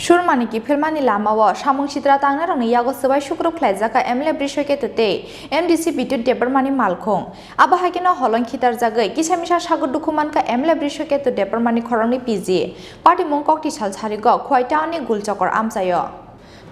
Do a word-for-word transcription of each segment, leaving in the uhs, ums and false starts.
Surmani kiphilmani lamao samung sitra tangnairokni yago swbai sukrub khlaijak kha M L A Brishaketu tei M D C Bidyut Debbarmani malkhung. Abo hai kheno holong khitarjagwi kisa misa sago dukhu mankha M L A Brishaketu Debbarmani khoroknwi P G. Patimung kokti sal sarigo Khowai town ni Gulchokor amchaio.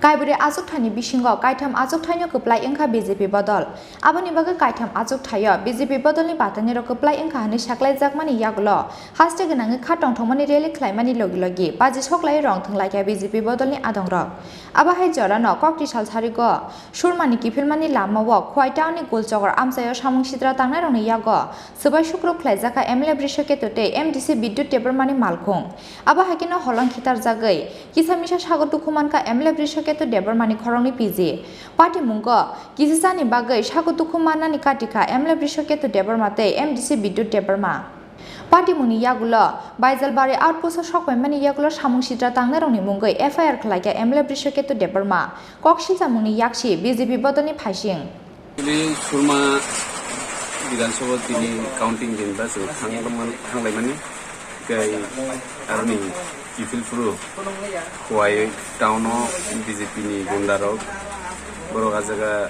Kaibrwi achukthani bisingo kaitham achukthaino kwplai wngkha B J P bodol. Aboni bagwi kaitham achukthaio B J P bodolni batanirok kwplai wngkha hwnwi saklaijakmani yagulo haste gwnangwi kha tongthokmani rally khlaimani logi logi baji soklaiwi rong thwnglaikha B J P bodolni adongrok. Abo hai jorano kokti sal sarigo Surmani kiphilmani lamao Khowai town ni Gulchokor amchaio samung sitra tangnairokni yago swbai sukrub khlaijak kha M L A Brishaketu tei M D C Bidyut Debbarmani malkhung. Abo hai kheno holong khitarjagwi kisa misa sago dukhu mankha M L A Brishaketu Debbarmani khoroknwi P G. Patimungo kisisani bagwi sago dukhu mannani katikha M L A Brishaketu Debbarma tei M D C Bidyut Debbarma. Patimungni yagulo Baijalbari outpost-o sokpaimani yagulo samung sitra tangnairokni mungwi F I R khlaikha M L A Brishaketu Debbarma. Kok silchamungni yaksi B J P bodolni phaising. Tini Surma Bidhan Sabha tini counting din ba chwng thang-, thanglaimani tei aroni kiphil phuru Khowai town-o B J P ni gunda rok borok ah jaga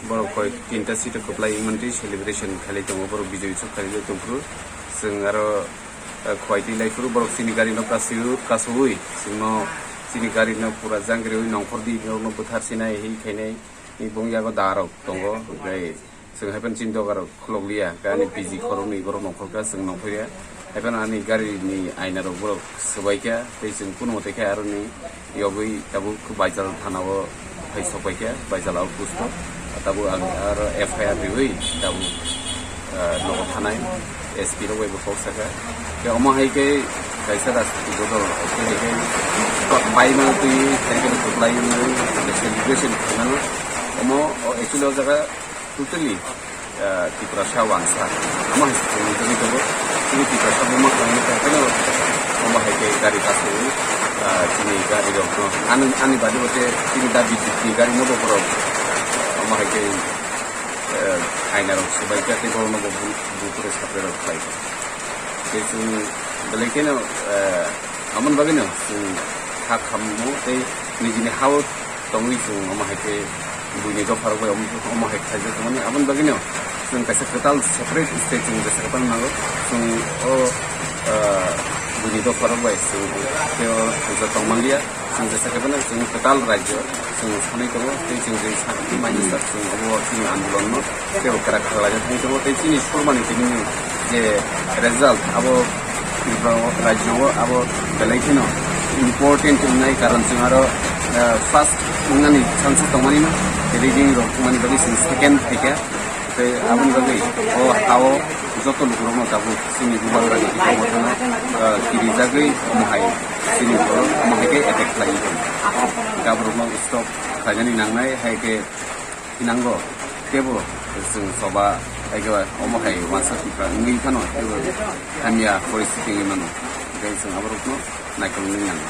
borok koi tinta seat kwplai mantwi celebration khailai tongo borok bijoy chuk khailai tongphuru chwng aro, eh, Khowai twi lai phuru borok chini gari no kasu-, kasu-ui chwngno chini gari no pura jangriui nongkhor di norokno bwthar sinai hi khainai. Ni bung yago da rok tongo, hwnkhe chwng hai phano chini doga rok khulok liya, hwnkhe ani P G khoroknwi borok nongkhor kha, chwng nongkhor ya. Hai phano ani gari ni aina rok borok swbai kha, tei chwng kunu mote khe aroni yogwi tabuk Baijal thana o phai sok pai kha, Baijal outpost o. Tabuk ang aro F I R riwi tabuk, ah, nogo thanai. S P rok bai bo kok saka. Khe omo hai khe kaisa rajniti bodol, omo hai khe baima twi, tei khe kwplai wngwi, celebration khaimano. Omo, o, actually o jaga totally, ah, Tiprasa wansa. Omo hai se chwngwi tongwi tongo. Chini Tiprasa buma khamwi tongphano omo hai khe gari kasu, ah, chini gari rokno. Ani, ani badi bo khe chini da B J P ni gari no bo borok omo hai khe, eh, aina rok swbai kha tei borokno bo bu-, buphuru supply rok khlai kha. Tei chwng belai kheno, eh, amoni bagwino chwng kha khammo tei nijini ha-o tongwi chwng omo hai khe buini dopharok bai omo, omo hai khlaijak tongmani. Aboni bagwino chwng kaisa kwtal separate state chwng jesa kwtal nango. Chwng o, eh, buini dopharok bai chwng tei o puja tongmanliya. Chwng jesa khe phano chwng kwtal rajyo chwng sanwi tongo, tei chwng je sa-, minister chwng obo chini andolon no tei kwrak khlaijak thangwi tongo, tei chini Surmani tini je result abo Tripura o rajyo o abo belai kheno important wngnai, karon chwng aro, eh, first wngnani chance tongmani no, tei reading rok wngmani bagwi chwng second phaikha. Tei aboni bagwi o ha-o joto lukurokno tabuk chini bubagrani bisingo, ah, kirijagwi omo hai chini borok omo hai khe attack khlai tong. Gaborokno stop khlainani nangnai, hai khe hinango teibo chwng choba, hai khe omo hai uansa Tipra wngwi phano teibo hamya poristiti wngwi mano. Tei chwng aborokno naikolnani nango.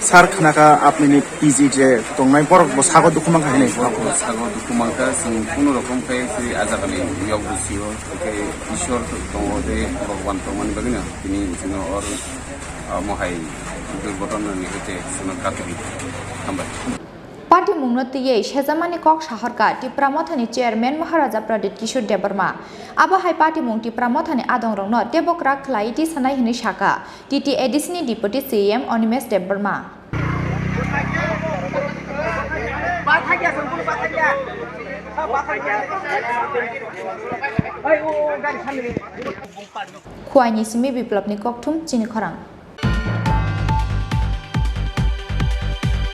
Sir, khna kha apni ni P G je tongnai borok bo sago dukhu mankha hinwi. Borok bo sago dukhu mankha, chwng kunu rokom khe tei ah jaga ni yok bwsio khe Ishwar tongo tei Bhagwan tongmani bagwino tini chwngno or, ah, mohai durgotona ni hoite chwngno katwi hambai. Patimungno twiwi sejamani kok sahorkha Tipra Mothani chairman Maharaja Pradyut Kishore Debbarma. Abo hai patimung Tipra Mothani adongrokno teibo kwrak khlai tisanai hwnwi sakha T T A D C ni Deputy C E M Animesh Debbarma. Khowai ni simi Biplopni kokthum chini khorang.